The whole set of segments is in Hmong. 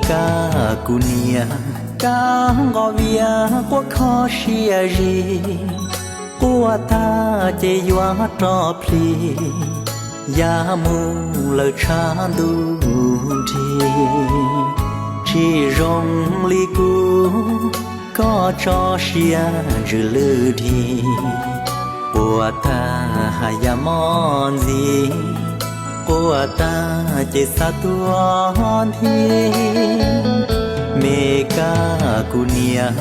Kab kuv niam, kab nqos vias quaj kho siab zim, quaj tag ces yuav rov plig, ya mus lawm tshav ntuj nrig. Tsis zoo li kuv, koj tso siab ntsws lwj dhig, quaj tag haj yam mob ntxim, quaj tag ces xav tuag nthi. Me kab kuv niam,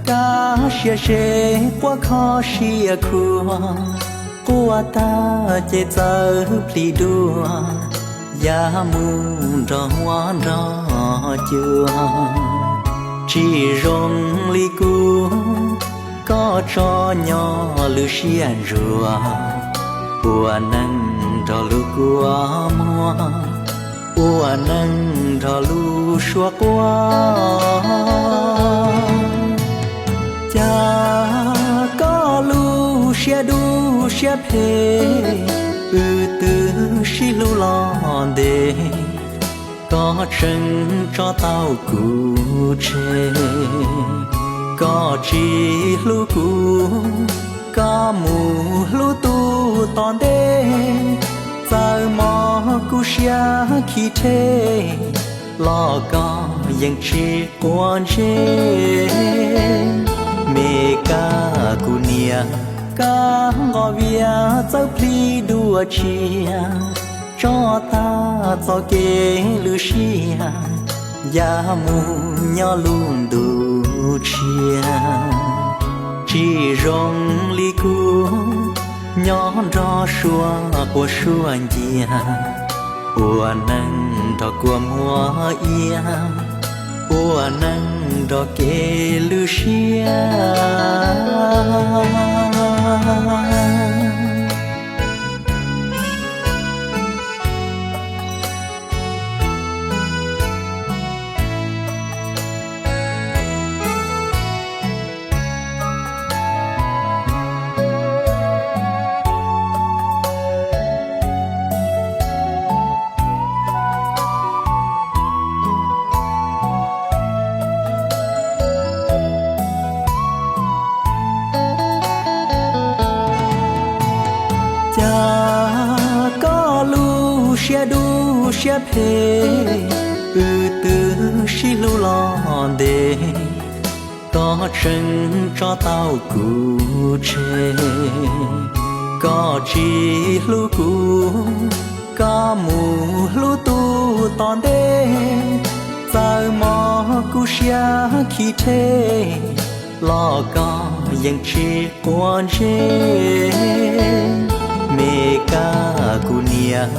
kab siab zeb quaj kho siab khuav, quaj tag ces txawm plig dua, ya mus nrog huab nrog cua. Tsis zoo li kuv, koj tso nyob lub siab ntsuag, ua neej nrog lub kua muag, ua neej nrog lub suab quaj. Cas koj lub siab dub siab phem, wb twb sib hlub los ntev, koj tseem tso tau kuv tseg. Koj tsis hlub kuv, koj mus hlub tus tom ntej, txawm mob kuv siab khi rhe, los koj yeej tsis quav ntsej. Me kab kuv niam, kab nqos vias txawm plig dua tshiab, tso tag txoj kev lwj siab, ya mus nyob lub ntuj tshiab. Tsis zoo li kuv, nyob nrog suab quav suab ncia, ua neej nrog kua muag iab, ua neej nrog kev lwj siab. Cas koj lub siab dub siab phem, wb twb sib hlub los ntev, koj tseem tso tau kuv tseg. Koj tsis hlub kuv, koj mus hlub tus tom ntej, txawm mob kuv siab khi rhe, los koj yeej tsis quav ntsej. Me kab kuv niam,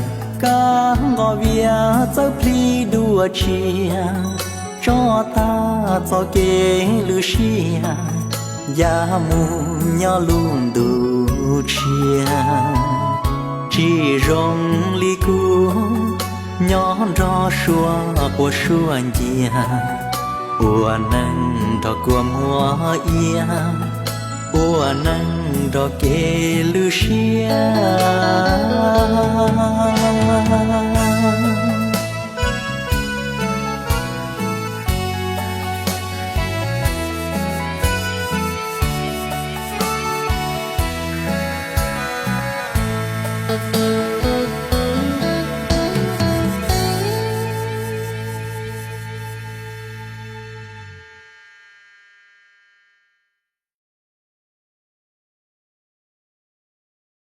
kab nqos vias txawm plig dua tshiab, tso tag txoj kev lwj siab, ya mus nyob lub ntuj tshiab. Tsis zoo li kuv, nyob nrog suab quav suab ncia, ua neej nrog kua muag iab, ua neej nrog kev lwj siab.